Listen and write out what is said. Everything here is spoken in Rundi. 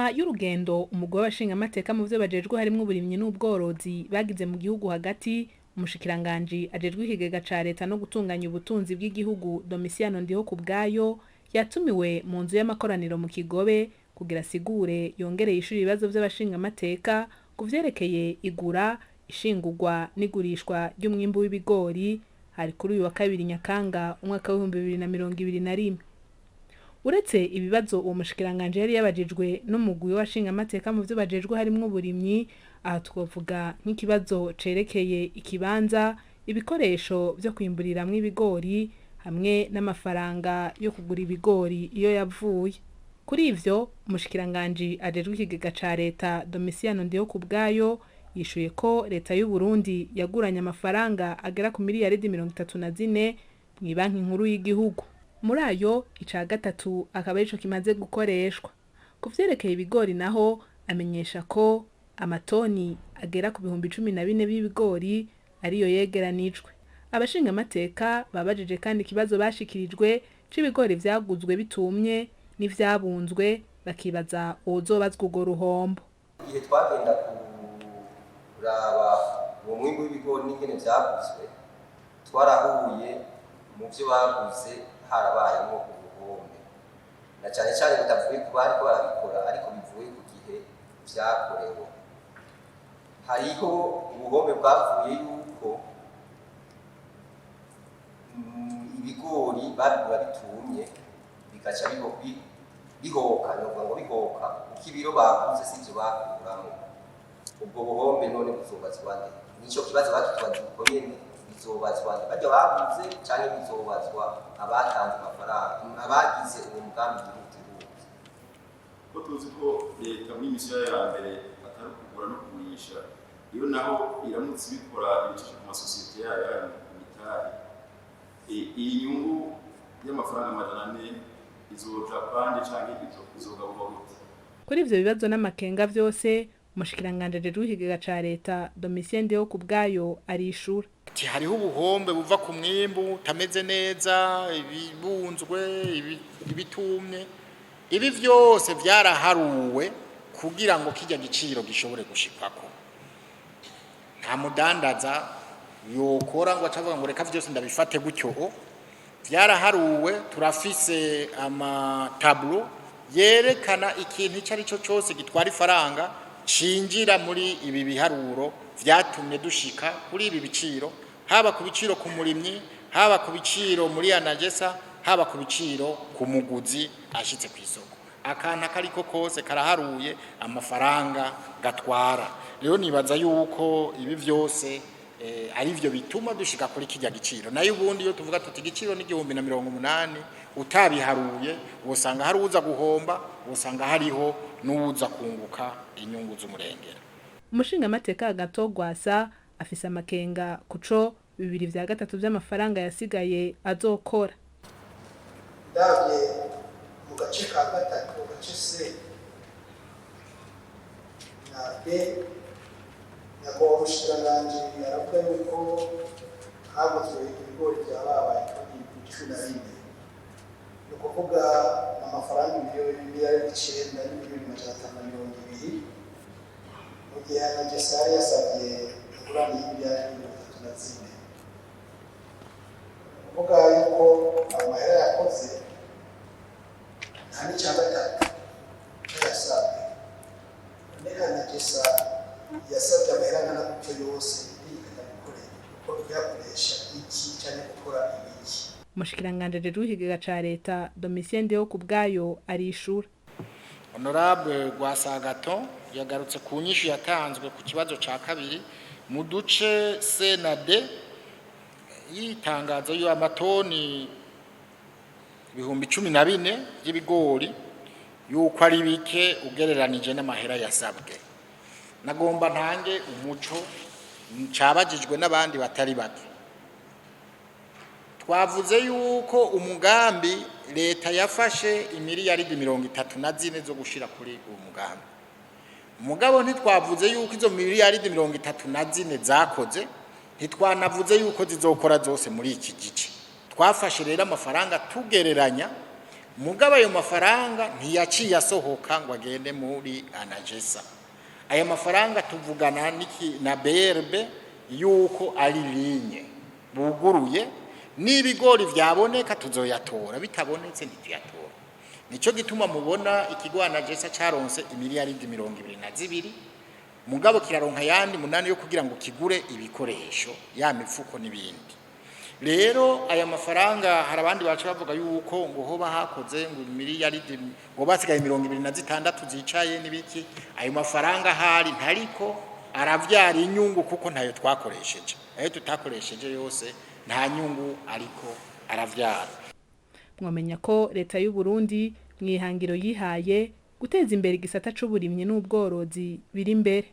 Inyuma y'urugendo umugwi w'abashingamateka mu vyo bajejwe harimwo uburimyi n'ubworozi bagize mu gihugu hagati, umushikiranganji ajejwe ikigega ca leta no gutunganya ubutunzi bw'igihugu, Domitiano Ndihokubwayo, yatumiwe mu nzu y'amakoraniro mu Kigobe kugira asigure yongere yishure ibibazo vy'abashingamateka ku vyerekeye igura, ishingurwa n'igurishwa ry'umwimbu w'ibigori. Hari kuri uyu wa kabiri Nyakanga umwaka w'2021. Uretse ibibazo uwo mushikiranganji yari yabajijwe n'umugwi w'abashingamateka mu vyo bajejwe harimwo uburimyi, aha twovuga nk'ikibazo cerekeye ikibanza, ibikoresho vyo kwimburiramwo ibigori hamwe n'amafaranga yo kugura ibigori iyo yavuye. Kuri ivyo, umushikiranganji ajejwe ikigega ca leta, Domitiano Ndihokubwayo, yishuye ko leta y'u Burundi yaguranye amafaranga agera ku miliyaridi 34 mw'ibanki nkuru y'igihugu. Muri ayo, ica gatatu akaba arico kimaze gukoreshwa. Ku vyerekeye ibigori naho, amenyesha ko amatoni agera ku 14,000 b'ibigori ariyo yegeranijwe. Abashingamateka babajije kandi ikibazo bashikirijwe c'ibigori vyaguzwe bitumye n'ivyabunzwe, bakibaza uwuzobazwa urwo ruhombo. Igihe twagenda kuraba uwo mwimbu w'ibigori n'ingene vyaguzwe, twarahuye mu vyo baguze harabayemo ubuhombe, na cane cane bitavuye ku bariko barabikora, ariko bivuye ku gihe vyakorewe. Hariho ubuhombe bwavuye yuko ibigori babigura bitumye, bigaca bihoka, novuga ngo bihoka kuko ibiro baguze sivyo bakuramwo. Ubwo buhombe none buzobazwa nde? Nico kibazo bakitubaza uko nyene: bizobazwa nde? Barya baguze canke bizobazwa abatanze amafaranga, abagize uwo mugambi yihutihuti? Ko tuzi ko leta muri misiyo yayo ya mbere atari ukugura no kugurisha, iyo naho iramutse ibikora ibicisha ku masosiyete yayo yayo imitahe, iyi nyungu y'amafaranga 400 izoja kwande canke izogaburwa gute? Kuri ivyo bibazo n'amakenga vyose, umushikiranganji ajejwe ikigega ca leta, Domitien Ndihokubwayo, arishura. Ati hariho ubuhombe buva ku mwimbu utameze neza, ibibunzwe, ibitumye. Ibi vyose vyaraharuwe kugira ngo kirya giciro gishobore gushikwako. Nta mudandaza yokora ngo acavuga ngo reka vyose ndabifate gutyo. Vyaraharuwe, turafise amatableaux yerekana ikintu icyo ari cyo cyose gitwara ifaranga cinjira muri ibi biharuro vyatumye dushika kuri ibi biciro, haba ku biciro ku murimyi, haba ku biciro muri ANAGESSA, haba ku biciro ku muguzi ashitse ku isoko. Akantu akariko kose karaharuye amafaranga gatwara. Rero nibaza yuko ibi vyose ari byo bituma dushika kuri kirya giciro. Nayo ubundi iyo tuvuga tuti igiciro ni 1080, utabiharuye wosanga hari uza guhomba, wosanga hariho n'uwuza kunguka inyungu z'umurengera. Umushingamateka Agathon Rwasa afise amakenga kuco bibiri vya gatatu vy'amafaranga yasigaye azokora. Ndabye mu gace ka gatatu, gace C na B, nyakubahwa umushikiranganji aravuga yuko haguzwe ibigori bya babaye toni 14, ni ukuvuga amafaranga 9,520,000,000, mu gihe ANAGESSA yari yasabye ingurane y'imiliyari 34. Ni ukuvuga yuko amahera yakoze nta n'icya gatatu yasabwe. None ANAGESSA yasabye amahera angana gutyo yose yikata gukorera kuko kuyakoresha iki cyangwa gukora ibiki? Umushikiranganji ajejwe ikigega ca leta, Domitien Ndihokubwayo, arishura. Honorable Rwasa Agathon yagarutse ku nyishu yatanzwe ku kibazo ca kabiri mu duce C na D y'itangazo y'amatoni 14,000 by'ibigori, yuko ari bike ugereranije n'amahera yasabwe. Nagomba ntange umuco cabajijwe n'abandi batari bake. Twavuze yuko umugambi leta yafashe imiliyaridi 34 zo gushira kuri uwo mugambi. Mugabo ntitwavuze yuko izo miliyaridi 34 zakoze, ntitwanavuze yuko zizokora zose muri iki gice. Twafashe rero amafaranga tugereranya Mugabo ayo mafaranga ntiyaciye asohoka ngo agende muri ANAGESSA. Aya mafaranga tuvugana niki na BRB yuko ari ligne buguruye, n'ibigori vyaboneka tuzoyatora, bitabonetse ntituyatora. Nico gituma mubona ikigo ANAGESSA caronse imiliyaridi 22, mugabo kiraronka yandi 8 yo kugira ngo kigure ibikoresho, ya mifuko n'ibindi. Rero aya mafaranga, hari abandi baca bavuga yuko ngo hoba hakoze ngo miliyaridi, ngo basigaye 26 zicaye n'ibiki. Ayo mafaranga ahari ntariko aravyara inyungu kuko ntayo twakoresheje. Ayo tutakoresheje yose nta nyungu ariko aravyara. Mwamenya ko leta y'u Burundi mwihangiro yihaye guteza imbere igisata c'uburimyi n'ubworozi biri imbere.